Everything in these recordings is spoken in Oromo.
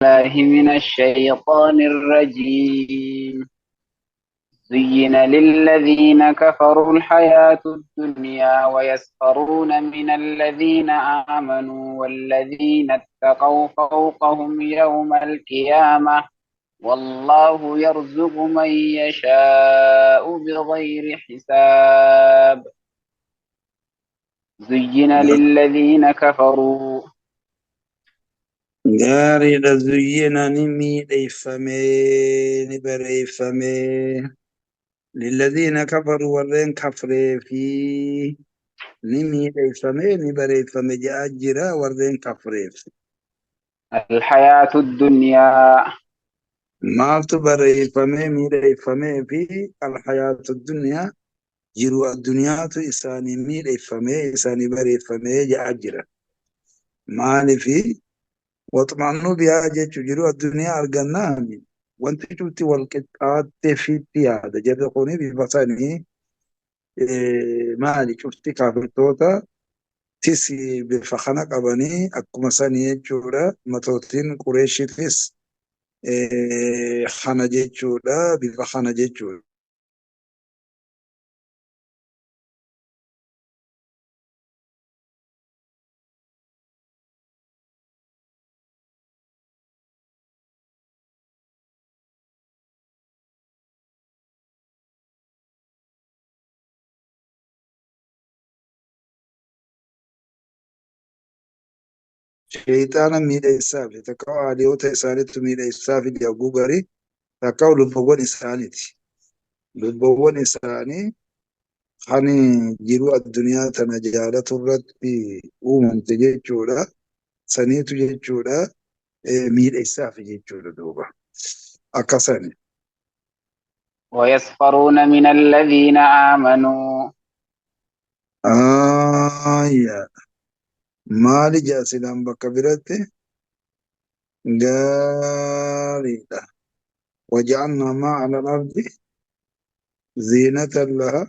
بالله من الشيطان الرجيم. زين للذين كفروا الحياة الدنيا ويسخرون من الذين آمنوا والذين اتقوا فوقهم يوم القيامة والله يرزق من يشاء بغير حساب. زين للذين كفروا Gaariidha. Zuyyina ni miidheeffamee, ni bareeffamee. Lilladhiina kafaruu, warreen kafree fi ni miidheeffamee, ni bareeffame je'aa jira warreen kafreef. الحياة الدنيا. Maaltu bareeffamee miidheeffamee fi? Alhayaatu dunyaa, jiruu addunyaatu isaanii miidheeffamee, isaanii bareeffamee je'aa jira. Maaliifi? Waxmaannuu bihaa jechuun jiruu addunyaa argannaan wanti cufti wal qixxaattee fiitti yaada. Jarri kuni bifa sanii maali, cufti kaafirtoota tis bifa kana qabanii akkuma sanii jechuudha. Matootiin Qureeshiitis kana jechuudha, bifa kana jechuudha. Sheeyxaana miidheessaa fi takka aaliyoota isaaniitu miidheessaa fi jagguu garii takka lubbuuwwan isaaniiti. Lubbuuwwan isaanii kan jiruu addunyaa tana jaalatu irratti uumamte jechuudha. Saniitu jechuudha miidheessaa fi jechuudha duuba. Akkasani. ويسخرون من الذين آمنوا. Aayyaa. Maali jaasilaan bakka biratti? Gaariidha. Waja'alnaa maa ala al-ardi ziinatan lahaa.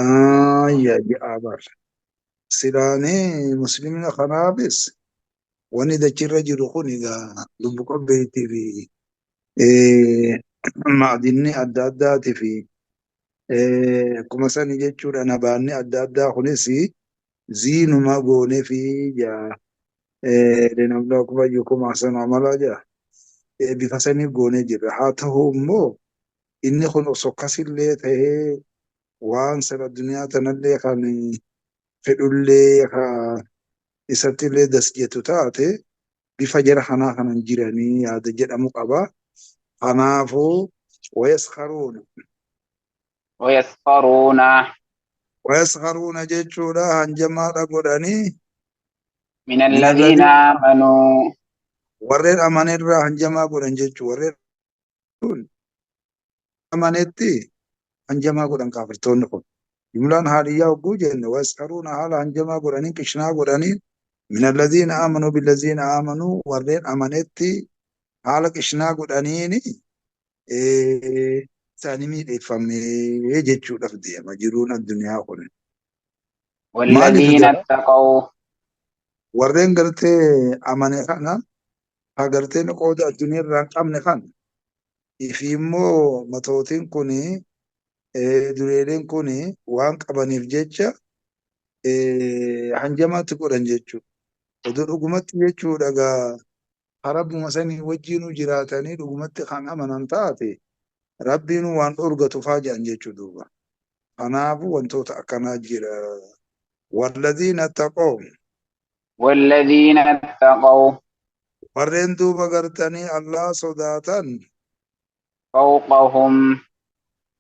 Aayyaa je'aa bar. Silaanii muslimina kanaafis wanni dachirra jiru kun egaa lubbu qabeettii fi maadinni adda addaatii fi akkuma sani jechuudha, nabaanni adda addaa kunis ziinuma goonee fi jaa, linabluwakum ayyukum ahsanu amalaa jaa, bifa sanii goonee jirra. Haa ta'u immoo inni kun osoo akkasillee ta'ee, waan sana addunyaa tanallee kan fedhullee ka isattillee das jettu taate, bifa jara kanaa kanan jiranii yaada jedhamu qaba. Kanaafuu wayaskharuuna. ويسخرون. Wayaskharuuna jechuudha hanjamaadha godhanii. من الذين آمنوا. Warreen amanirraa hanjamaa godhan jechuu, warreen amanetti hanjamaa godhan kaafirtoonni kun. Jumlaan haaliyyaa hogguu jenne, wayaskharuuna haala hanjamaa godhanii, qishnaa godhanii, min alladhiina aamanuu billaziina aamanuu, warreen amanetti haala qishnaa godhaniini isaanii miidheeffamee jechuudhaaf deema jiruun addunyaa kun. والذين اتقوا. Warreen gartee amane kana, haa garteen qooda addunyaa irraa hin qabne kana, ifi immoo matootiin kun, dureeleen kun waan qabaniif jecha hanjamaatti godhan jechuudha. Oduu dhugumatti jechuudha gaa rabbuma sanii wajjinuu jiraatanii dhugumatti kan amanan taate, rabbiin waan dhorgatu faa jedhan jechuudha duuba. Kanaafuu wantoota akkanaa jira. Walladhiina taqoo. والذين اتقوا. Warreen duuba gartanii Allah sodaatan. فوقهم.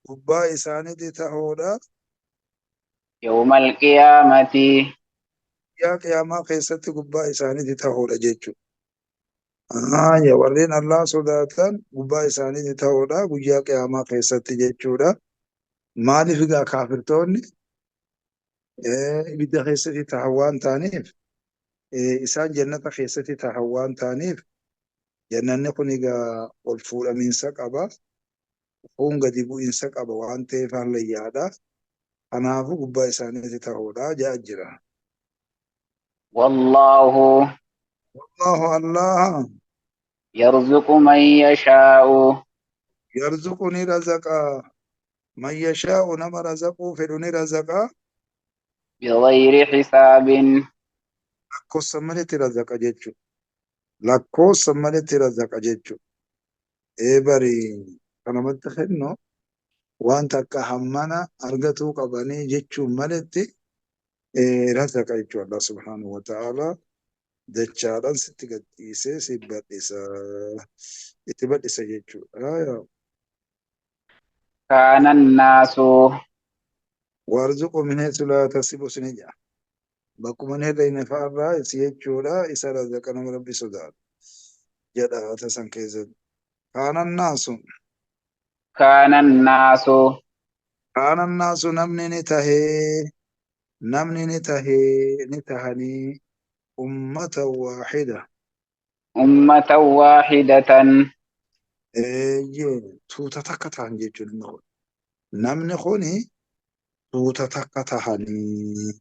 Gubbaa isaaniitti ta'uudha. يوم القيامة. Guyyaa qiyaamaa keessatti gubbaa isaaniitti ta'uudha jechuudha. Aya, warreen Allah sodaatan gubbaa isaaniitti ta'uudha guyyaa qiyaamaa keessatti jechuudha. Maaliif egaa? Kaafirtoonni ibidda keessatti ta'an waan ta'aniif, isaan jannata keessatti ta'an waan ta'aniif, jannanni kun egaa ol fuudhamiinsa qaba. Kun gadi bu'iinsa qaba waan ta'eef hallayyaadha. Kanaafuu gubbaa isaaniitti ta'uudha ja'a jira. والله. Wallahu Allah يرزق من يشاء yarzuqu ni razaqa man yashaa'u nama razaquu fedhu ni razaqa بغير حساب lakkoofsa maletti razaqa jechuudha. Lakkoofsa maletti razaqa jechuudha. Ee bari kanamatti kennu waan takka hammana argatuu qabanii jechuun maletti razaqa jechuudha. Allah subhaanahu wa ta'ala dachaadhaan sitti gadhiisee si bal'isa itti bal'isa jechuudha. كان الناس Warzuqu min haythu laa yahtasibu sin jedha. Bakkuma hin herreegne fa'arraa si jechuudha isa razaqa nama rabbi sodaatu jedha tasan keessatti. Kaana naasu كان الناس kaana naasu namni ni tahee namni ni tahee ni tahanii ummata waahida. أمة واحدة Eeyyee tuuta takka tahan jechuun inni kun. Namni kuni tuuta takka tahanii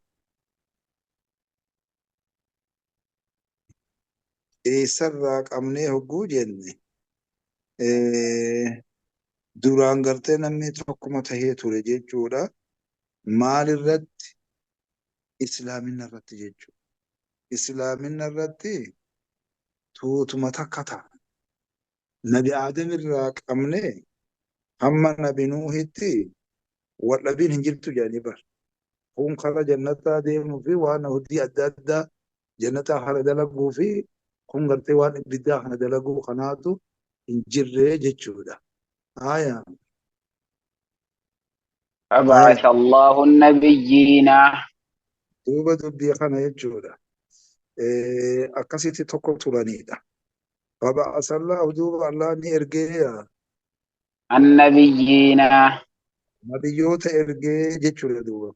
eessarraa qabnee hogguu jenne duraan gartee namni tokkuma tahee ture jechuudha. Maalirratti? Islaaminna irratti jechuudha. Islaaminna irratti tuutuma takka ta'a. Nabi Aadam irraa qabnee hamma Nabi Nuuhitti wal dhabiin hin jirtu jedhanii bara. Kun karaa jannataa deemuu fi waan hojii adda addaa jannataa kana dalaguu fi kun gartee waan ibiddaa kana dalaguu kanaatu hin jirre jechuudha. Aya فبعث الله النبيين duuba dubbii kana jechuudha. Akkasitti tokko turanidha. Faba'asa Allahu duuba Allah ni ergee النبيين nabiyyoota ergee jechuudha duuba.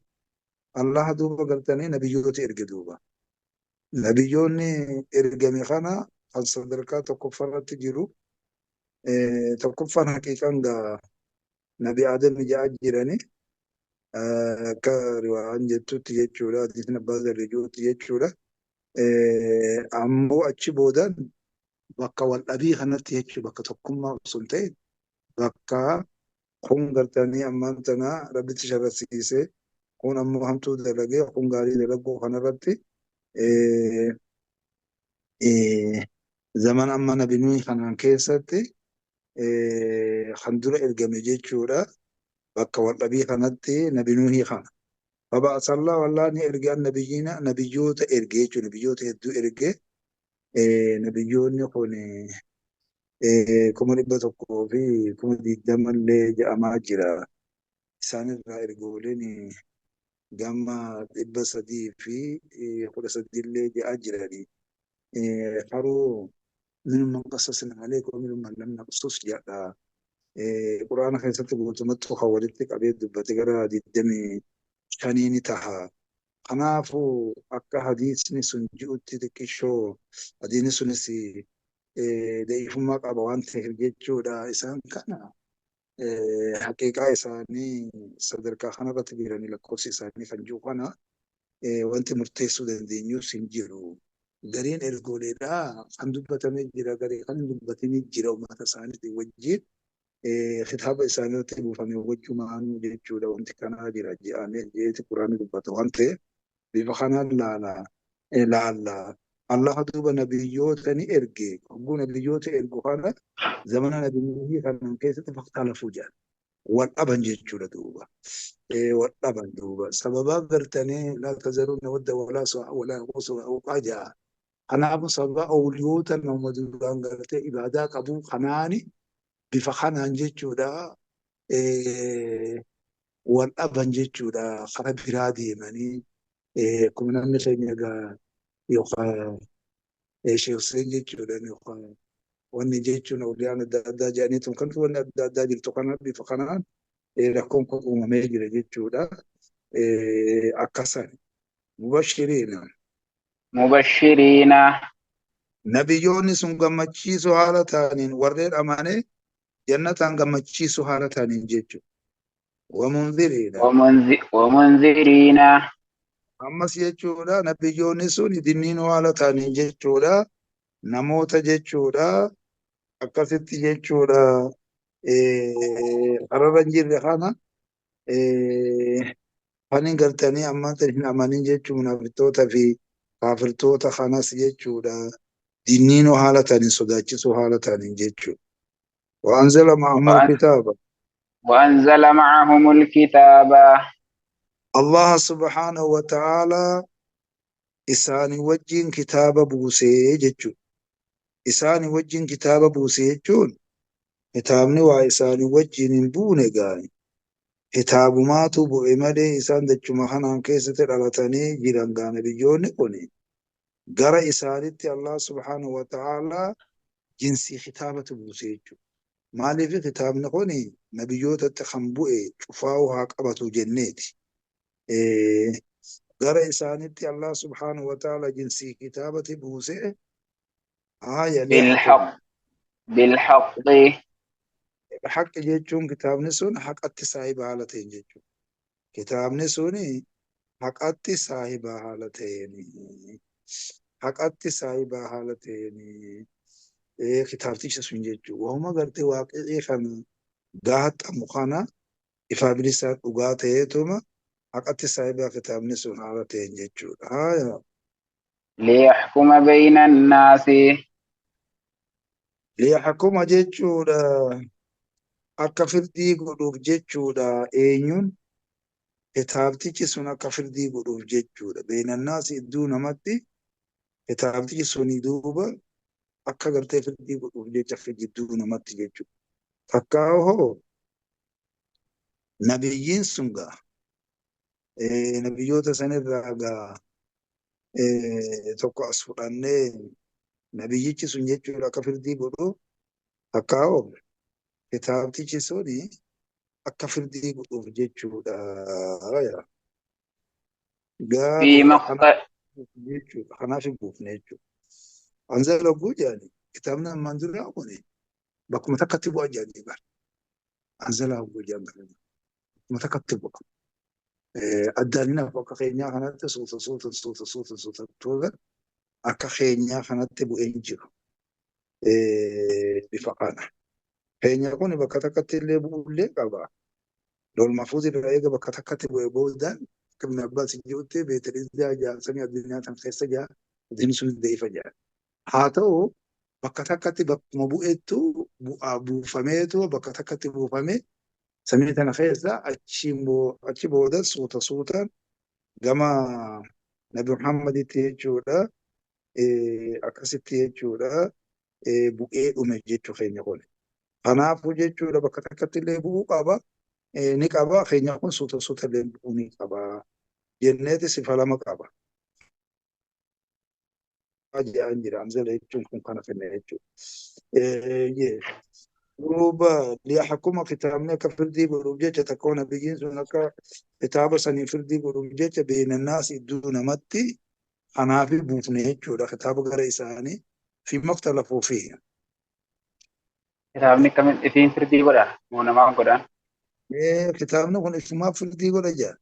Allah duuba galtanii nabiyyoota erge duuba. Nabiyyoonni ergame kana kan sadarkaa tokkoffaarratti jiru tokkoffaan haqiiqaan gaa nabi Aadam ja'a jirani akka riwaayaan jettutti jechuudha hadiisni abbaa zarri jirutti jechuudha. Ammoo achi boodan bakka wal dhabii kanatti jechuudha bakka tokkummaa osoo hin ta'in bakka kun gartanii ammaan tana rabbitti sharrasiisee kun ammoo hamtuu dalagee kun gaarii dalaguu kanarratti zaman amma nabi Nuuhi kanaan keessatti kan dura ergame jechuudha. Bakka wal dhabii kanatti nabi Nuuhi kana. Faba'asa Allahu Allah ni erge annabiyyiina nabiyyoota erge jechuudha. Nabiyyoota hedduu erge nabiyyoonni kun 120,000 illee jedhamaa jira. Isaanirraa ergooleen gama 313 illee jedhaa jirani. Haruu minhum man qasasna alayka wa minhum man lam naqsus jedha. Quraana keessatti guutumatti kan walitti qabee dubbate gara 25 ni taha. Kanaafuu akka hadiisni sun ji'utti xiqqishoo hadiisni sunis da'ifummaa qaba waan ta'eef jechuudha. Isaan kana haqiiqaa isaanii sadarkaa kanarratti jiranii lakkoofsi isaanii kan jiru kana wanti murteessuu dandeenyus hin jiru. Gariin ergooleedhaa kan dubbatamee jira garii kan hin dubbatinii jira uummata isaaniitiin wajjin kitaaba isaanii irratti buufame wajjumaanuu jechuudha wanti kanaa jira jedhamee jeeti quraanni dubbata waan ta'eef bifa kanaan laala laalla. Allah duuba nabiyyoota ni erge hogguu nabiyyoota ergu kana zamana nabiyyoota kanan keessatti faktalafuu jedhan wal dhaban jechuudha duuba. Wal dhaban duuba sababaa gartanii laa tazaruuna wadda walaa su'a walaa yaquusa walaa ja'a. Kanaafuu sababa awliyoota nama duraan gartee ibaadaa qabu kanaani bifa kanaan jechuudha wal dhaban jechuudha karaa biraa deemanii akkuma namni keenya egaa yookaan Sheekh Hussein jechuudha yookaan wanni jechuun awliyaan adda addaa jedhanii tun kan wanni adda addaa jirtu kana bifa kanaan rakkoon kun uumamee jira jechuudha. Akkasan mubashiriina مبشرين nabiyyoonni sun gammachiisoo haala ta'aniin warreen amane jannataan gammachiisoo haala ta'aniin jechuudha. Wamunziriina ومنذرين ammas jechuudha nabiyyoonni sun dinniinoo haala ta'aniin jechuudha. Namoota jechuudha akkasitti jechuudha kararra hin jirre kana kan hin gartanii ammaan hin amanin jechuu munaafiqtoota fi kaafirtoota kanas jechuudha dinniinoo haala ta'aniin sodaachisuu haala ta'aniin jechuudha. وأنزل معهم الكتاب وأنزل معهم الكتاب الله سبحانه وتعالى isaanii wajjin kitaaba buusee jechuudha. Isaanii wajjin kitaaba buusee jechuun kitaabni waa isaanii wajjin hin buune gaani. Kitaabumaatu bu'e malee isaan dachuma kanaan keessatti dhalatanii jiran gaana biyyoonni kun gara isaanitti Allah subhaanahu wa ta'ala jinsii kitaabatu buuse jechuudha. Maaliif kitaabni kun nabiyyootatti kan bu'e cufaa'uu haa qabatu jenneeti. Gara isaanitti Allah subhaanahu wa ta'ala jinsii kitaabati buuse haaya بالحق بالحق Haqqi jechuun kitaabni sun haqatti saahiba haala ta'een jechuudha. Kitaabni sun haqatti saahiba haala ta'een haqatti saahiba haala ta'een kitaabticha sun jechuudha. Waanuma gartee waaqii kan gaaxamu kana ifaa bilisaa dhugaa ta'eetuma haqatti saahiba kitaabni sun haala ta'een jechuudha. Haaya. ليحكم بين الناس Liyahkuma jechuudha. Akka firdii godhuuf jechuudha. Eenyuun kitaabtichi sun akka firdii godhuuf jechuudha. Beenannaas iddoo namatti kitaabtichi suni duuba akka gartee firdii godhuuf jecha gidduu namatti jechuudha. Takkaa hoo nabiyyiin sun gaa nabiyyoota sanirraa gaa tokko as fudhannee nabiyyichi sun jechuudha akka firdii godhuuf takkaa hoo kitaabtichi suni akka firdii godhuuf jechuudha. فيما Gaariidha. اخت- Jechuudha. Kanaaf hin buufne jechuudha. Anzala hogguu jedhani kitaabni ammaan duraa kuni bakkuma takkatti bu'a jedhanii bara. Anzala hogguu jedhan bara. Bakkuma takkatti bu'a. Addaan hin hafu akka keenyaa kanatti suuta suuta suuta suuta suuta suuta akka keenyaa kanatti bu'ee hin jiru. Bifa kana. Keenya kun bakka takkatti illee bu'ullee qaba. Lol mahfuuz irraa eega bakka takkatti bu'ee boodaan akka Ibn Abbaas jirutti beetelizaa jaarsanii addunyaa tan keessa jaa addunyi sun deefa jaa. Haa ta'u bakka takkatti bakkuma bu'eettu bu'aa buufameetu bakka takkatti buufame samii tana keessa achi booda suuta suutaan gama Nabi Muhammaditti jechuudha akkasitti jechuudha bu'ee dhume jechuu keenya kun. Kanaafuu jechuudha bakka takkatti illee bu'uu qaba. Ni qaba keenya kun suuta suuta illee bu'uu ni qaba. Jenneeti sifa lama qaba. Jedhan jira anzala jechuun kun kana kenna jechuudha. Duuba liyahkuma kitaabni akka firdii godhuuf jecha takka nabiyyiin sun akka kitaaba sanii firdii godhuuf jecha beenannaas iddoo namatti kanaaf buufne jechuudha kitaaba gara isaanii fi maktalafuu fi. Kitaabni akkamiin ifiin firdii godha? Moo namaan godhaan? Kitaabni kun ifumaaf firdii godha jira.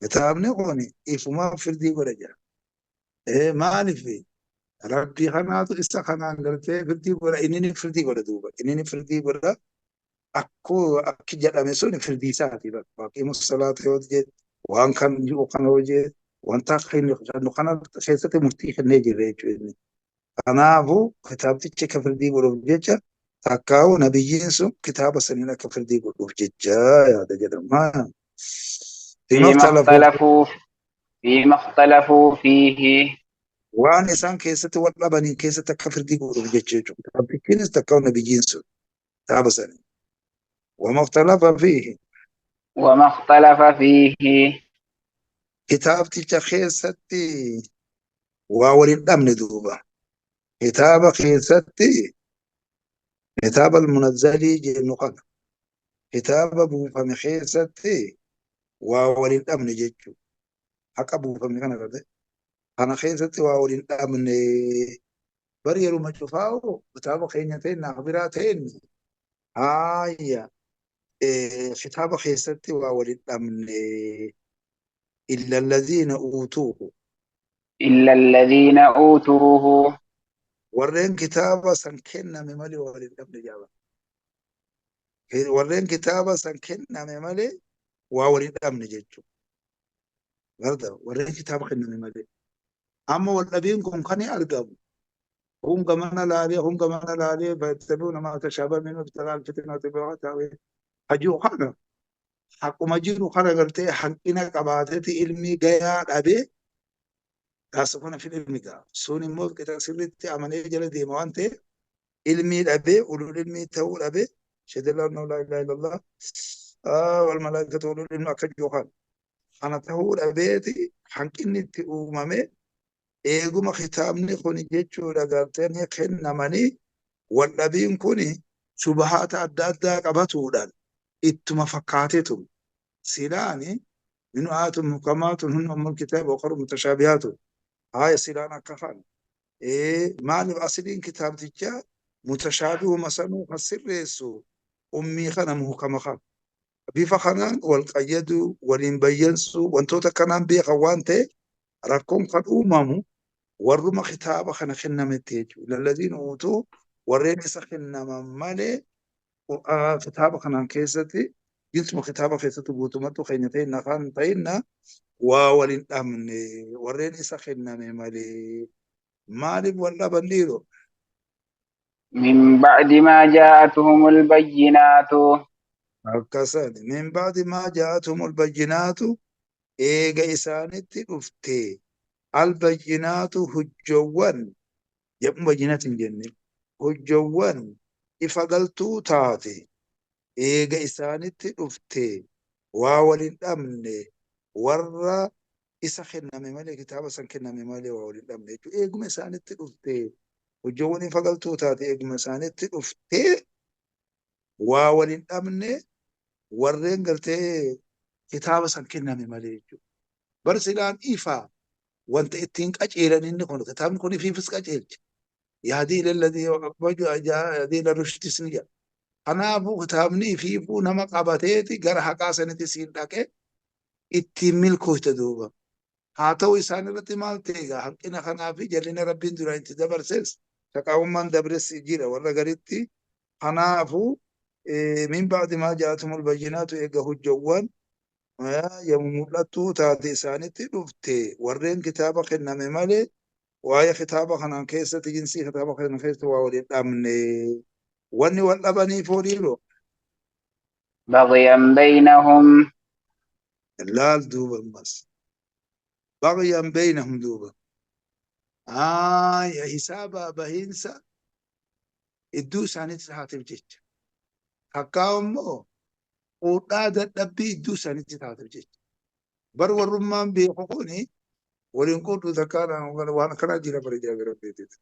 Kitaabni kun ifumaaf firdii godha jira. Maaliif rabbii kanaatu isa kanaan gartee firdii godha inni ni firdii godha duuba inni ni firdii godha akkoo akki jedhame sun firdii isaati waaqimu salaata yoo jedhe waan kan jiru kana yoo jedhe wanta akka inni kana keessatti murtii kennee jirra jechuudha inni. Kanaafuu kitaabtichi akka firdii godhuuf jecha takkaa'u nabiyyiin sun kitaaba saniin akka firdii godhuuf jecha yaada jedhama. فيما Fiima اختلفوا فيما اختلفوا فيه waan isaan keessatti wal dhabaniin keessatti akka firdii godhuuf jecha jechuudha. Kitaabtichiinis takkaa'u nabiyyiin sun kitaaba saniin. Wama ikhtalafa fiihi وما اختلف فيه kitaabticha keessatti waa waliin dhabne duuba. Kitaaba keessatti kitaaba almunazzalii jennu kana kitaaba buufame keessatti waa waliin dhabne jechuudha. Haqa buufame kana garte kana keessatti waa waliin dhabne bari yeruma cufaa'u kitaaba keenya ta'e naaf biraa ta'e haaya kitaaba keessatti waa waliin dhabne illa alladhiina uutuuhu إلا الذين أوتوه Warreen kitaaba san kenname malee waa waliin dhabne jaaba. Warreen kitaaba san kenname malee waa waliin dhabne jechuudha. Garda warreen kitaaba kenname malee. Amma waldhabiin kun kan argamu. Kun gamana laalee, kun gamana laalee, fayattabi'uuna maa tashabaha minhu ibtigaa'a al-fitnati wa ibtigaa'a ta'wiilihi. Hajuu kana haquma jiru kana gartee hanqina qabaateeti ilmi gayaa dhabee taasifama fil ilmi gaa. Sun immoo qixa sirriitti amanee jala deema waan ta'eef ilmii dhabee ulul ilmii ta'uu dhabee shahida annahu laa ilaaha illallah wal malaa'ikatu ulul ilmi akka jiru kana. Kana ta'uu dhabeeti hanqinni itti uumame eeguma kitaabni kun jechuudha gartee ni kennamanii waldhabiin kun shubahaata adda addaa qabatuudhaan ittuma fakkaateetu silaani minu aatun muhkamaatun hunna ummul kitaaba wa ukhra mutashaabihaatun haaya silaan akka kan maaliif asiliin kitaabtichaa mutashaabihuma sanuu kan sirreessu ummii kana muhkama kana bifa kanaan wal qayyaduu waliin bayyansuu wantoota kanaan beekan waan ta'e rakkoon kan uumamu warruma kitaaba kana kennametti jechuudha. Lalladiin uutuu warreen isa kennaman malee kitaaba kanaan keessatti jinsuma kitaaba keessatti guutummattu keenya ta'inna kan ta'inna waa waliin dhabne warreen isa kenname malee maaliif wal dhaban dhiiroo? من بعد ما جاءتهم البينات Akkasan min ba'di maa ja'atuhumul bayyinaatu eega isaanitti dhufte albayyinaatu hujjowwan jedhu bayyinaati hin jenne hujjowwan ifa galtuu taate eega isaanitti dhufte waa waliin dhabne warra isa kenname malee kitaaba san kenname malee waa waliin dhabne jechuudha. Eeguma isaanitti dhufte hujjowwan ifa galtuu taate eeguma isaanitti dhufte waa waliin dhabne warreen gartee kitaaba san kenname malee jechuudha. Bar silaan ifa wanta ittiin qaceelan inni kun kitaabni kun ifiifis qaceelcha. Yaadii ilalladii yaadii ila rushdis ni jedha. Kanaafuu kitaabni ifiifuu nama qabateeti gara haqaa sanitti siin dhaqe ittiin milkoofte duuba. Haa ta'u isaan irratti maal ta'e egaa hanqina kanaa fi jal'ina rabbiin duraan itti dabarses shaqaa'ummaan dabres jira warra garitti. Kanaafuu min ba'di maa ja'atumul bayyinaatu eega hujjawwan yommuu mul'attuu taate isaanitti dhufte warreen kitaaba kenname malee waa'ee kitaaba kanaan keessatti jinsii kitaaba kana keessatti waa waliin dhabne. Wanni wal dhabaniif horiiroo بغيا بينهم laal duuba ammas baghyan baynahum duuba hisaaba bahiinsa idduu isaaniitti taateef jecha takkaa immoo fuudhaa dadhabbii idduu isaaniitti taateef jecha bar warrummaan beeku kuni waliin quudhu takkaa waan akkanaa jira bara jira bira beekteeti.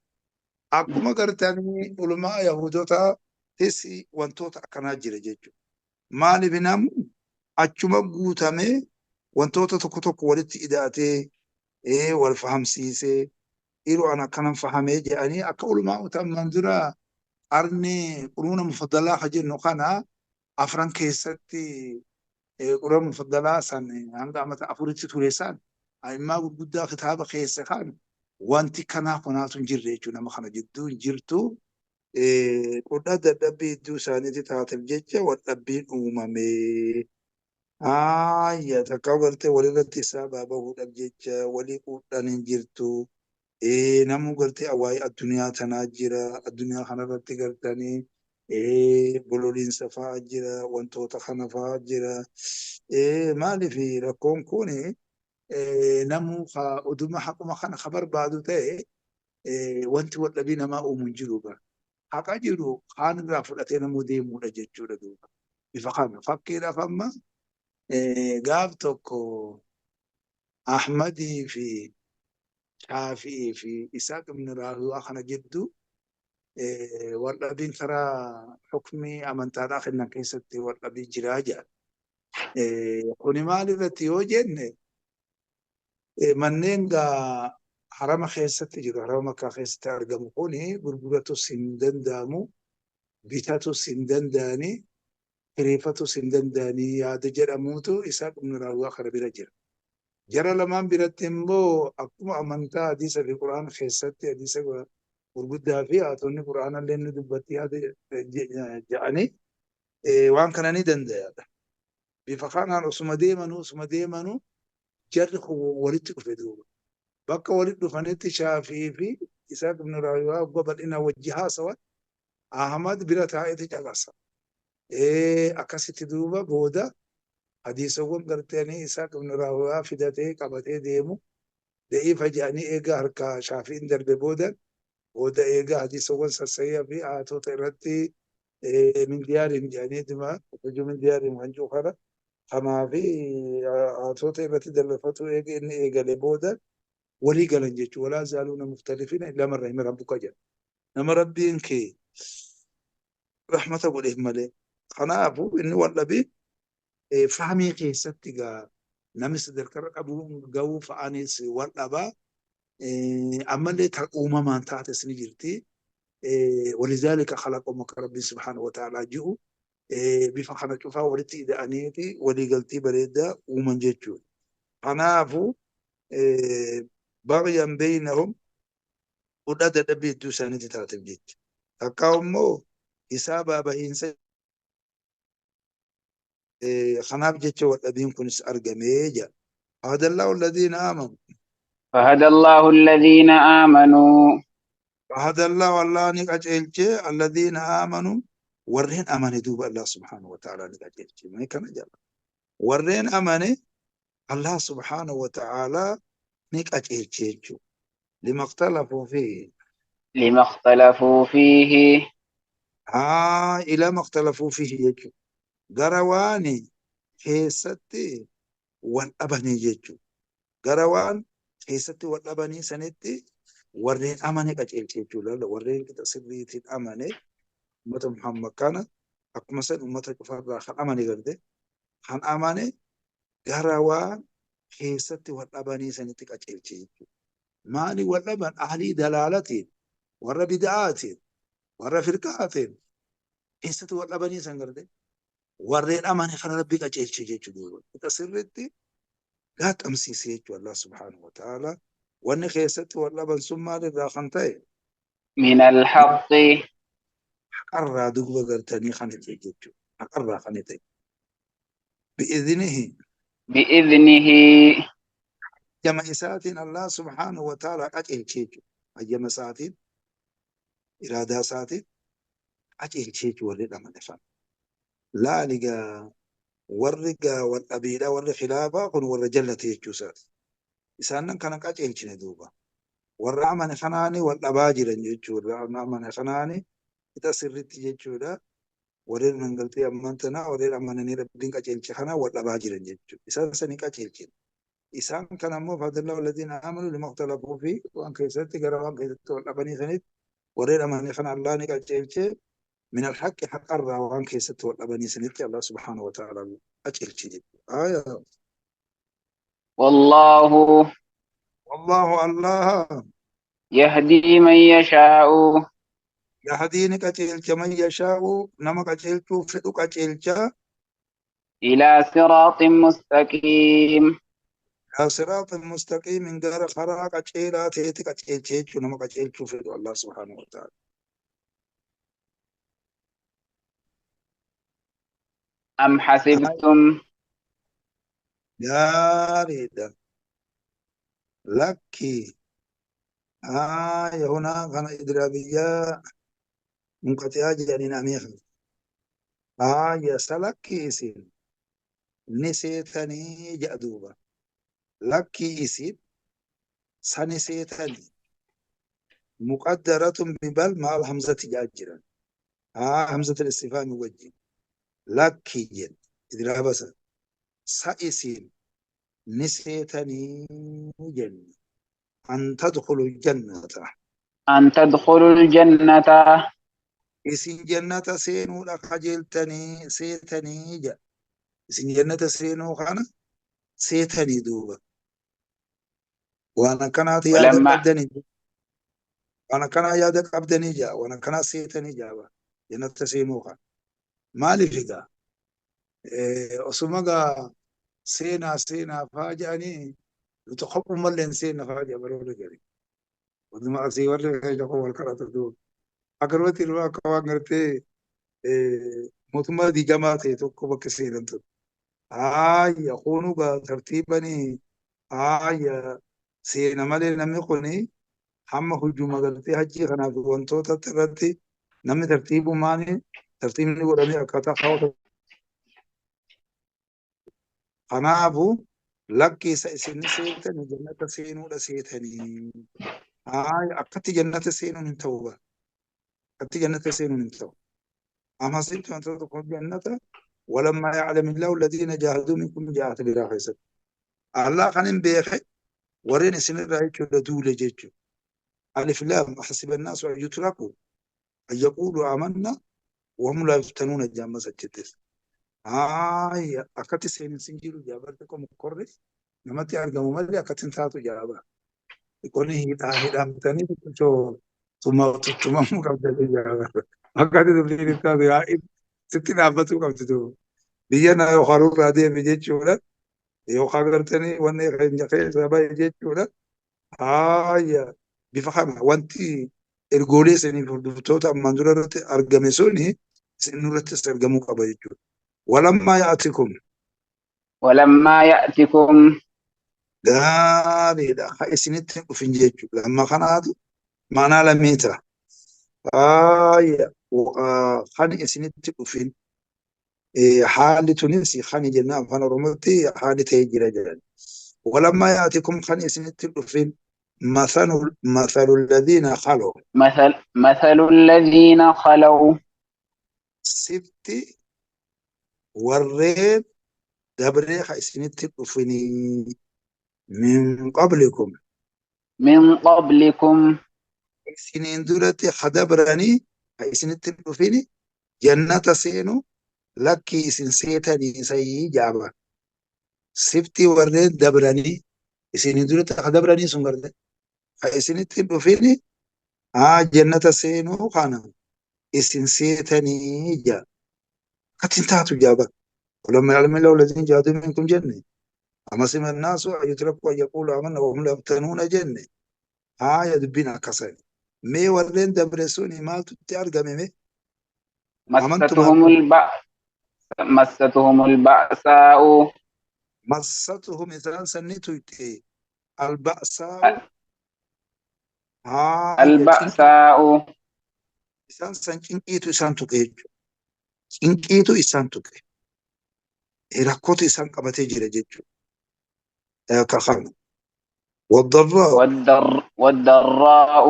Akkuma gartanii ulumaa Yahudotaatis wantoota akkanaa jira jechuudha. Maaliif namu achuma guutamee wantoota tokko tokko walitti ida'atee wal fahamsiisee dhiiroo an akkanan fahamee jedhanii akka ulumaa utamman dura qarni quruuna mufaddalaa ka jennu kana afran keessatti quruuna mufaddalaa san hanga amata afuritti ture san a'immaa gurguddaa kitaaba keessa kan wanti kanaa kunaatu hin jirre jechuudha nama kana jidduu hin jirtu. Qodhaa dadhabbii iddoo isaaniitti taateef jecha wal dhabbiin uumame. Haayya takka gartee walirratti isaa bahuudhaaf jecha walii quudhaan hin jirtu. Namuu gartee waa'ee addunyaa tanaa jira. Addunyaa kanarratti gartanii bololiinsa fa'aa jira. Wantoota kana fa'aa jira. Maaliif rakkoon kun namuu oduma haquma kana ka barbaadu ta'e wanti wal dhabii namaa uumu hin jiru bara. Haqa jiru kaan irraa fudhatee namuu deemuudha jechuudha duuba. Bifa kana fakkiidhaaf amma gaaf tokko Ahmadii fi Shaafi'ii fi Isaaq ibn Raahuyaa kana gidduu wal dhabiin karaa hukmii amantaadhaa kennan keessatti wal dhabii jiraa jedha. Kuni maal irratti yoo jenne manneen gaa harama keessatti jiru harama makkaa keessatti argamu kuni gurguratus hin danda'amu bitatus hin danda'ani kireeffatus hin danda'anii yaada jedhamuutu Isaaq ibn Raahuyaa kana bira jira. Jara lamaan biratti immoo akkuma amantaa hadiisa fi Qur'aan keessatti hadiisa gurguddaa fi haatonni quraanallee ni dubbatti yaada jedhanii waan kana ni danda'aadha. Bifa kanaan osuma deemanuu jarri kun walitti dhufe duuba. Bakka walitti dhufanitti Shaafii fi Isaaq ibn Raawiyaa waggaa bal'inaa wajji haasawan Ahmad bira taa'eeti caqasa. Akkasitti duuba booda hadiisawwan gartanii Isaaq ibn Raawiyaa fidatee qabatee deemu da'iifa jedhanii eegaa harka Shaafiin darbe booda booda eegaa hadiisawwan sassayyaa fi haatota irratti min diyaariin jedhanii dima hojii min diyaariin kan jiru kana kanaa fi haatota irratti dalfatu eega inni eegale booda walii galan jechuudha. Walaa zaaluuna mukhtalifiina illaa man rahima rabbuka jedha. Nama rabbiin kee rahmata godheef malee. Kanaafuu inni wal dhabee fahmii keessatti gaa namni sadarkaa qabu gahuu fa'aanis wal dhabaa ammallee ta uumamaan taates ni jirti. Walizaalika khalaqahum akka rabbiin subhaanahu wa ta'aalaa ji'u bifa kana cufaa walitti ida'aniiti waliigaltii bareedaa uuman jechuudha. Kanaafuu baghyan baynahum hudhaa dadhabbii hedduu isaaniitti taateef jecha. Takkaa immoo hisaabaa bahiinsa kanaaf jecha wal dhabiin kunis argamee jira. Fahadallahu alladhiina aamanu. فهدى الله الذين آمنوا Fahadallahu Allah ni qajeelche alladhiina aamanu warreen amane duuba Allah subhaanahu wa ta'ala ni qajeelche. Mee kana jedha. Warreen amane Allah subhaanahu wa ta'ala ni qajeelche jechuudha. Lima ikhtalafu fiihi. لما اختلفوا فيه Haa ila maktalafuu fiihi jechuudha. Gara waan keessatti wal dhabanii jechuudha. Gara waan keessatti wal dhabanii sanitti warreen amane qajeelche jechuudha. Warreen qixa sirriitiin amane ummata Muhammad kana akkuma san ummata cufarraa kan amane garte kan amane gara waan keessatti wal dhabanii sanitti qajeelche jechuudha. Maali wal dhaban ahlii dalaalatiin warra bid'aatiin warra firqaatiin keessatti wal dhabanii san garte warreen amane kana rabbi qajeelche jechuudha. Qixa sirriitti gaaxamsiise jechuudha Allah subhaanahu wa ta'ala. Wanni keessatti wal dhaban sun maalirraa kan ta'e من الحق haqarraa duuba gartanii kan ta'e jechuudha. Haqarraa kan ta'e. Bi'idhinihi بإذنه hayyama isaatiin Allah subhaanahu wa ta'ala qajeelche jechuudha. Hayyama isaatiin iraadaa isaatiin qajeelche jechuudha warri amane kana. Laali gaa warri gaa wal dhabiidha warri khilaafaa kun warra jallate jechuu isaati. Isaanan kana qajeelchine duuba. Warra amane kanaani wal dhabaa jiran jechuudha. Warra amane kanaani qixa sirriitti jechuudha. Warreen amantii ammaan tanaa warreen amananii rabbiin qajeelche kanaa wal dhabaa jiran jechuudha. Isaan sanii qajeelchine. Isaan kana immoo fadalla walladhiina aamanu lima ikhtalafu fi waan keessatti gara waan keessatti wal dhabanii sanitti warreen amane kana Allah ni qajeelche min alhaqqi haqarraa waan keessatti wal dhabanii sanitti Allah subhaanahu wa ta'ala qajeelche jechuudha. Aayaa. والله Wallahu Allah يهدي من يشاء yahdii ni qajeelcha man yashaa'u nama qajeelchuu fedhu qajeelcha إلى صراط مستقيم ila siraatin mustaqiimin gara karaa qajeelaa ta'etti qajeelcha jechuudha nama qajeelchuu fedhu Allah subhaanahu wa ta'ala. أم حسبتم Gaariidha. Lakki haaya hunaa kana idraabiyyaa munqaxi'aa jedhaniin amiiqa. Haaya salakki isin ni seetanii jedha duuba. Lakki isin sani seetanii muqaddaratun bibal maal hamzati jedhaa jiran. Haa hamzatul istifaami wajjin. Lakki jedha idraaba sana. Sa isin ni seetanii jenna. An tadkhulu jannata. أن تدخلوا الجنة Isin jannata seenuudha qajeeltanii seetanii jedha. Isin jannata seenuu kana seetanii duuba. Waan akkanaati yaada ولما qabdanii waan akkanaa yaada qabdanii jedha. Waan akkanaa seetanii jedha. Jannata seenuu kana. Maaliif egaa? Osuma gaa seenaa seenaa faa jedhanii nuti kophumallee hin seenna faa jedha baroota gari. Waanuma asii warri keenya kun wal kadhatu duuba. Akkanumatti ilma akka waan gartee mootummaa diigamaa ta'e tokko bakka seenan ture. Haayya kunuu gaa tartiibanii haayya seena malee namni kuni hamma hujuma gartee hajjii kanaaf wantoota irratti namni tartiibumaan tartiibni godhamee akkaataa kaawwata. Kanaafuu lakkiisa isin seetanii jannata seenuudha seetanii. Haaya akkatti jannata seenuun hin ta'u bara. Akkatti jannata seenuun hin ta'u. أم حسبتم أن تدخلوا الجنة ولما يعلم الله الذين جاهدوا منكم جاءت بلا حساب. الله خنين بيخي ورين سن الرأي دولة جيتشو. ألف لام حسب الناس أن يتركوا أن يقولوا آمنا وهم لا يفتنون الجامعة سجدس. آي أكتي سين سنجيرو جابرتكم كورس نمتي أرجمو مالي أكتي تاتو جابر. يكون هي تاهي شو ثم ثم مقابل جابر. Akkati dubbiin itti taatu yaa sitti dhaabbatuu qabdi duuba. Biyya na yookaan irraa deeme jechuudha. Yookaan gartanii wanni keenya keessa bahe jechuudha. Haaya bifa kana wanti ergoolee isiniif hordoftoota ammaan dura irratti argame suni isin irrattis argamuu qaba jechuudha. Walammaa yaa'atikum. Walammaa ya'tikum. Gaariidha. Ha isinitti hin dhufin jechuudha. Lamma kanaatu maanaa lamii ta'a. Haaya kan isinitti dhufin haalli tunis kan jenna afaan Oromootti haalli ta'ee jira jedhan. Walammaa yaatikum kan isinitti dhufin mathalu alladhiina khalaw. مثل الذين خلوا Sifti warreen dabree ka isinitti dhufinii min qablikum. من قبلكم Isiniin duratti ha dabranii ka isinitti dhufini jannata seenu lakkii isin seetanii sayii jaaba. Sifti warreen dabranii isiniin duratti ha dabranii sun garte ka isinitti dhufini haa jannata seenuu kana isin seetanii jaa. Akkatiin taatu jaaba. ولما يعلم الله الذين جاهدوا منكم جنة أما سمع الناس أن يتركوا أن يقولوا آمنا وهم لا يفتنون جنة هاي دبينا كسر مي ورين دبرسوني مالtu itti argame mee amantumaa مستهم البأس مستهم البأساء massatuhum isaan sanni tuyxe alba'saa'u haaya cinqii البأساء isaan san cinqiitu isaan tuqe jechuudha. Cinqiitu isaan tuqe rakkootu isaan qabatee jira jechuudha. Kakana wadarraa والضراء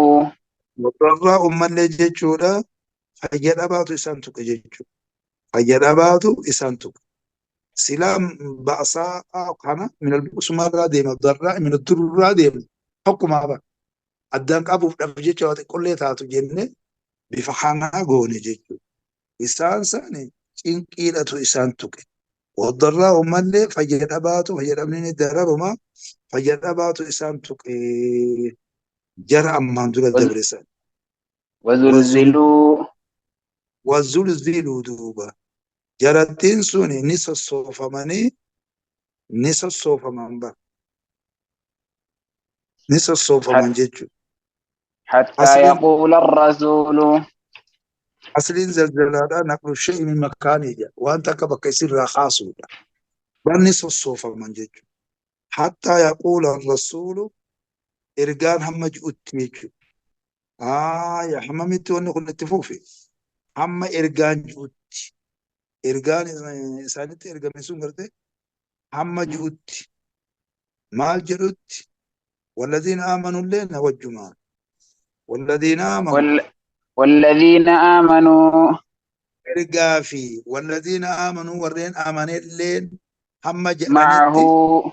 wadarraa ummallee jechuudha fayya dhabaatu isaan tuqe jechuudha. Fayya dhabaatu isaan tuqe. Silaa ba'saa kana min albu'usumarraa deema darraa min addururraa deema tokkumaa bara. Addaan qabuuf dhaf jecha waa xiqqollee taatu jenne bifa kanaa goone jechuudha. Isaan sani cinqiidhatu isaan tuqe. Wadarraa ummallee fayya dhabaatu fayya dhabni dararuma fayya dhabaatu isaan tuqe jara ammaan dura dabre san. وزلزلوا Wazulziluu duuba. Jarattiin sun ni sossoofamanii ni sossoofaman bara. Ni sossoofaman jechuudha. حتى Asliin يقول الرسول asliin zalzalaadhaa naqlu shay'i min makaanii jedha. Wanta akka bakka isirraa kaasuudha. Barni sossoofaman jechuudha. Hattaa yaquula rasuulu ergaan hamma ji'utti jechuudha. Haaya hammamitti wanni kun itti fufe? Hamma ergaan ji'utti. Ergaan isaanitti ergame sun garte hamma ji'utti. Maal jedhutti? والذين آمنوا الليل وجمان والذين آمنوا والذين آمنوا ergaa fi والذين آمنوا warreen amanelleen hamma jedhanitti معه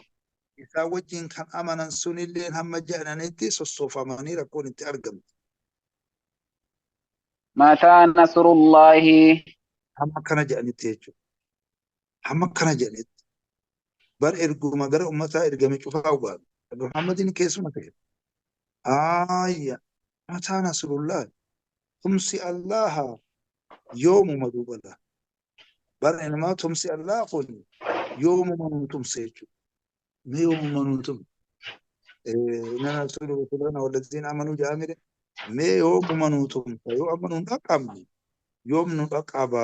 isaan wajjin kan amanan sunilleen hamma jedhanitti sossoofamanii rakkoon itti argamte. متى نصر الله Hamma kana jedhanitti jechuudha. Hamma kana jedhanitti bar erguma gara ummataa ergame cufaa hubaatu. Nabi Muhammadin keessuma ta'e. Aayya mataa nasrullah tumsi Allaha yoomuma duubala. Bar ilmaa tumsi Allah kun yoomuma nu tumse jechuudha. Mee yoomuma nu tumse. Inna nansuru rusulana wallaziina amanuu jedhamire mee yoomuma nuu tumsa yoo amma nu hin dhaqqabne yoom nu dhaqqaba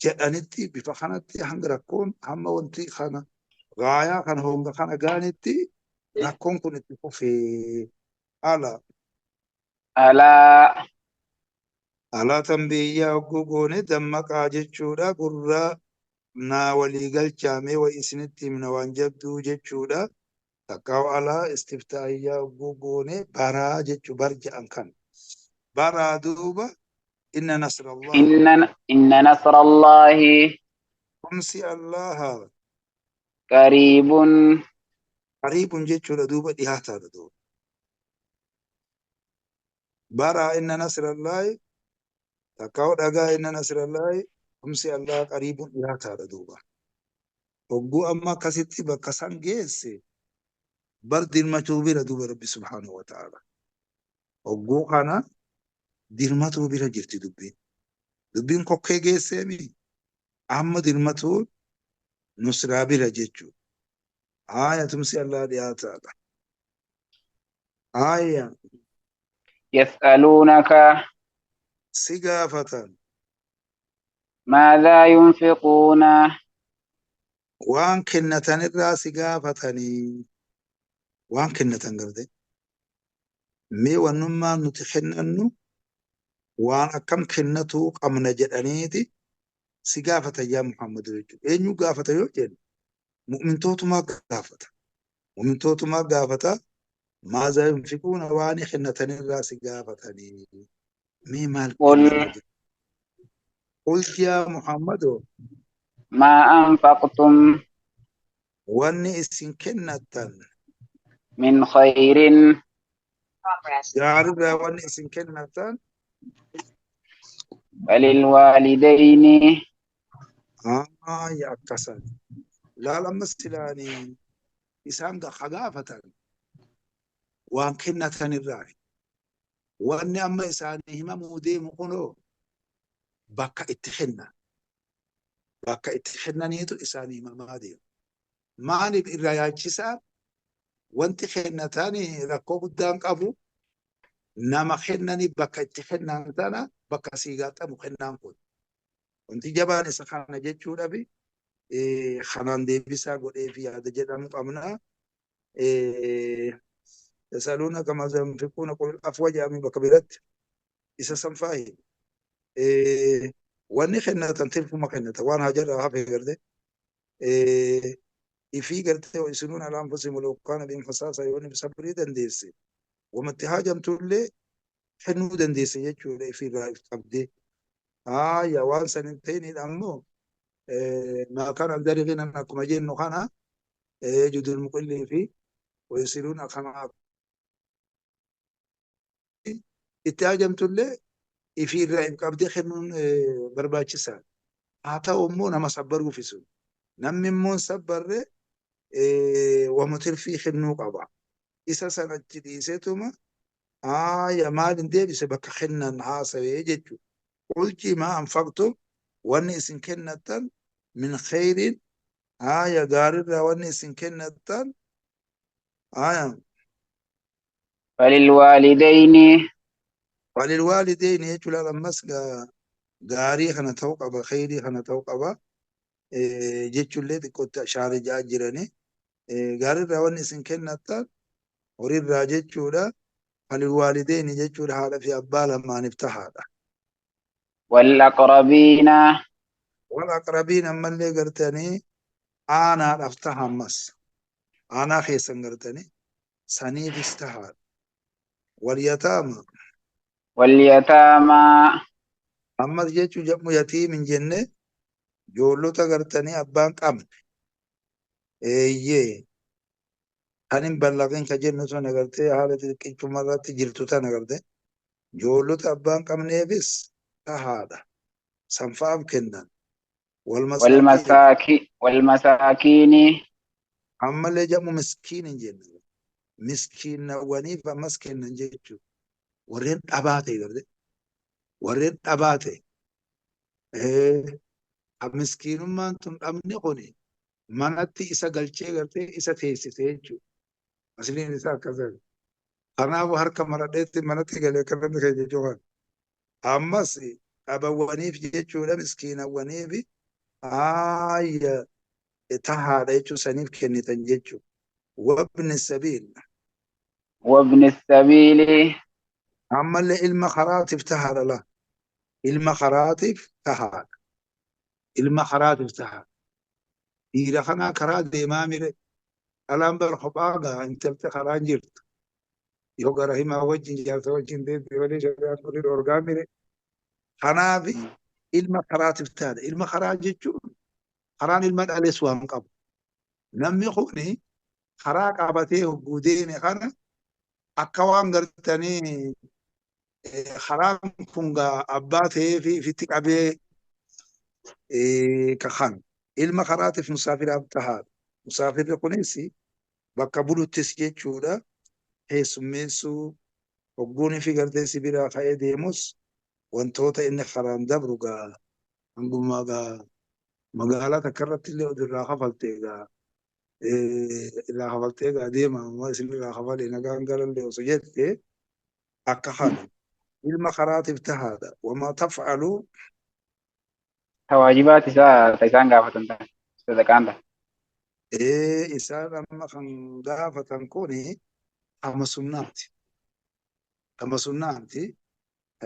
jedhanitti bifa kanatti hanga rakkoon hamma wanti kana gaayaa kana honga kana gaanitti rakkoon kun itti fufee ala Alaa alaa tanbiyyaa hogguu goone dammaqaa jechuudha gurra naa walii galchaamee wa isinitti himna waan jabduu jechuudha. Takkaa alaa istiftaahiyyaa hogguu goone baraa jechuu bar jedhan kan baraa duuba inna nasrallah inna nasrallahi tumsi allaha qariibun qariibun jechuudha duuba dhiyaataadha duuba baraa inna nasrallahi takkaa dhagaa inna nasrallahi tumsi allaha qariibun dhiyaataadha duuba hogguu amma akkasitti bakka san geesse bar dirmatuu bira duuba rabbi subhaanahu wa ta'ala hogguu kana dirmatuu bira jirti dubbiin dubbiin kokkee geesseemi amma dirmatuu nusraa bira jechuudha. Aya tumsi Allah dhiyaataadha. Aya yas'aluunaka si gaafatan maadhaa yunfiquuna waan kennatan irraa si gaafatanii waan kennatan garte mee wannummaan nuti kennannu waan akkam kennatuu qabna jedhaniiti si gaafatan yaa Muhammad jechuudha. Eenyu gaafata yoo jennu mu'mintootumaa gaafata. Mu'mintootumaa gaafata maazaa yunfiquuna waan kennatan irraa si gaafatanii mee maal qul kennanna jedhu. Qul yaa Muhammadoo maa anfaqtum wanni isin kennattan min khayrin gaarirraa wanni isin kennattan falilwaalidayni aya akkasan laal amma silaanii isaan gaafatan waan kennatan irraa wanni amma isaanii himamuu deemu kunoo bakka itti kennan bakka itti kennaniitu isaanii himamaa deemu maaliif irraa yaachisaa wanti kennatan rakkoo guddaan qabu nama kennanii bakka itti kennan tana bakka sii gaaxamu kennaan kun wanti jabaan isa kana jechuudhaaf kanaan deebisaa godhee fi yaada jedhamu qabna. Yasaluunaka maazaa yunfiquuna qul afwa jedhame bakka biratti isa san faayi. Wanni kennatan tirfuma kennatan waan hajarraa hafe garte ifii gartee isinuun alaa anfusihim walaw kaana bihim khasaasa yoo inni sabrii dandeesse wamatti haajamtullee kennuu dandeesse jechuudha ifiirraa if qabdee. Haaya waan san hin ta'inidha ammoo maa kana dariqinan akkuma jennu kana judul muqillii fi wayisiluun akkama itti haajamtullee ifiirraa if qabdee kennuun barbaachisaadha. Haa ta'u immoo nama sabbaruufi sun. Namni immoo hin sabbarre wama tirfii kennuu qaba. Isa san achi dhiiseetuma haaya maal hin deebise bakka kennan haasawee jechuudha. Qulci maa anfaqtum wanni isin kennattan min khayrin haaya gaarirraa wanni isin kennattan haaya falilwaalidayni walilwaalidayni jechuudha ammas gaarii kana ta'uu qaba khayrii kana ta'uu qaba jechuullee xiqqootti ashaara ja'a jirani gaarirraa wanni isin kennattan horiirraa jechuudha falilwaalidayni jechuudha haadha fi abbaa lamaaniif tahaadha. walaqrabiina Wal aqrabiin ammallee gartanii aanaadhaaf taha ammas aanaa keessan gartanii saniifis tahaadha. Wal yataama walyataamaa ammas jechuun jedhamu yatiim hin jenne ijoollota gartanii abbaan qabne eeyyee kan hin ballaqin ka jennu sun agartee haala xixiqquma irratti jirtu tan agarte ijoollota abbaan qabneefis tahaadha. Sanfaaf kennan. Wal masaakiin walmasaakiini ammallee jedhamu miskiin hin jenne. Miskiinawwaniif ammas kennan jechuudha. Warreen dhabaa ta'e garte. Warreen dhabaa ta'e. Miskiinummaan tun dhabni kuni manatti isa galchee gartee isa teessise jechuudha. Asliin isaa akkas. Kanaafuu harka maradheetti manatti galee akka namni keenya jechuudha. Ammas dhabawwaniif jechuudha miskiinawwaniif haaya tahaadha jechuun saniif kennitan jechuudha. Wabni sabiil. وابن السبيل Ammallee ilma karaatiif tahaadha la. Ilma karaatiif tahaadha. Ilma karaatiif tahaadha. Dhiira kanaa karaa deemaa mire. Dhalaan bar kophaa gaa intalti karaan jirtu. Yoo gara himaa wajjin jaarsa wajjin deemte malee shari'aan kun dhorgaa mire. Kanaaf ilma karaatiif tahaadha. Ilma karaa jechuun karaan ilma dhales waan qabu. Namni kuni karaa qabatee hogguu deeme kana akka waan gartanii karaan kun gaa abbaa ta'ee fi ifitti qabee kakan. Ilma karaatiif musaafiraaf tahaadha. Musaafirri kunis bakka buluttis jechuudha. Keessummeessuu hogguun fi gartee sibiilaa ka'ee deemus wantoota inni karaan dabru gaa hanguma gaa magaalaa takka irratti illee irraa kafaltee gaa irraa kafaltee gaa deema amma isin irraa kafalee nagaan galallee osoo jette akka kana ilma karaatiif tahaadha. Wamaa taf'alu Tawaajibaat isaa ta isaan gaafatan ta'a. Sadaqaan ta'a. Isaan amma kan gaafatan kuni kama sunnaati. Kama sunnaati.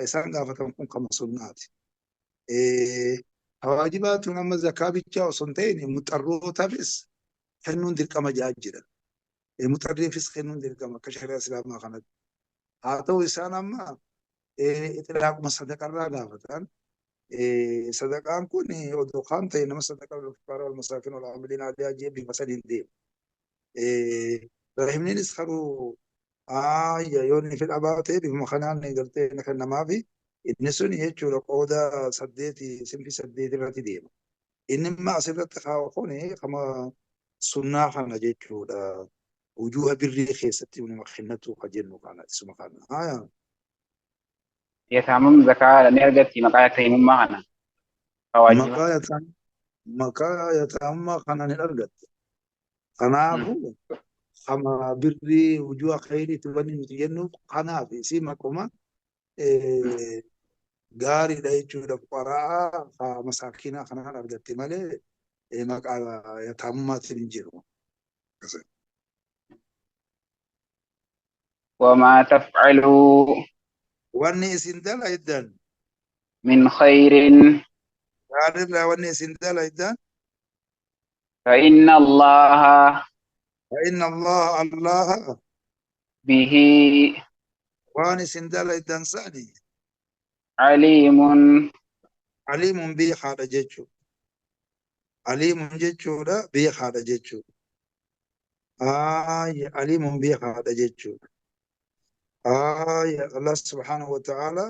Isaan gaafatan kun kama sunnaati. Tawaajibaatuun amma zakaa bichaa osoo hin ta'in muxarrootaafis kennuun dirqama ja'a jira. Muxarriifis kennuun dirqama akka shari'aa islaamaa kanatti. Haa ta'u isaan amma xilaaquma sadaqarraa gaafatan. Sadaqaan kun odoo kaan ta'e nama sadaqaa wal wal masaakin wal aamiliin alaihaa jee bifa saniin deema. Rahimniinis karuu yoo inni fedha baate bifuma kanaan gartee inni kennamaafi inni sun jechuudha qooda saddeeti sinfi saddeet irratti deema. Inni immoo asirratti kaa'u kun kama sunnaa kana jechuudha. Wujuha birrii keessatti nama kennatu ka jennu kana isuma kana. Haaya. Yataamum zakaa ni argatti maqaa yatiimummaa kana. Tawaajiba. Maqaa yataamummaa kana ni argatte. Kanaafuu kama birrii wujuha khayriitti wanni nuti jennu kanaaf isii maquma gaariidha jechuudha. Fuqaraa masaakinaa kanaan argatte malee maqaa yataamummaatiin hin jiru. وما تفعلوا Wanni isin dalaydan من خير gaarirraa wanni isin dalaydan فإن الله فإن الله الله به waan isin dalaydan sani عليم aliimun beekaadha jechuudha. Aliimun jechuudha beekaadha jechuudha. Aaya aliimun beekaadha jechuudha. Aaya Allah subhaanahu wa ta'ala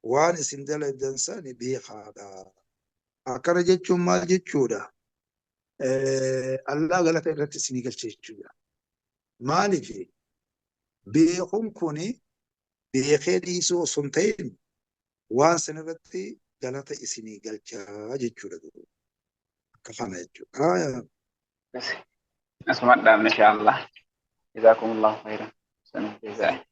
waan isin dalaydan sani beekaadha. Akkana jechuun maal jechuudha? Allah galata irratti isinii galche jechuudha. Maaliif beekuun kuni beekee dhiisuu osoo hin ta'in waan san irratti galata isinii galchaa jechuudha. Akka kana jechuudha. Aaya. بس أسمع إن شاء الله جزاكم الله خيرا. سنة جزاء.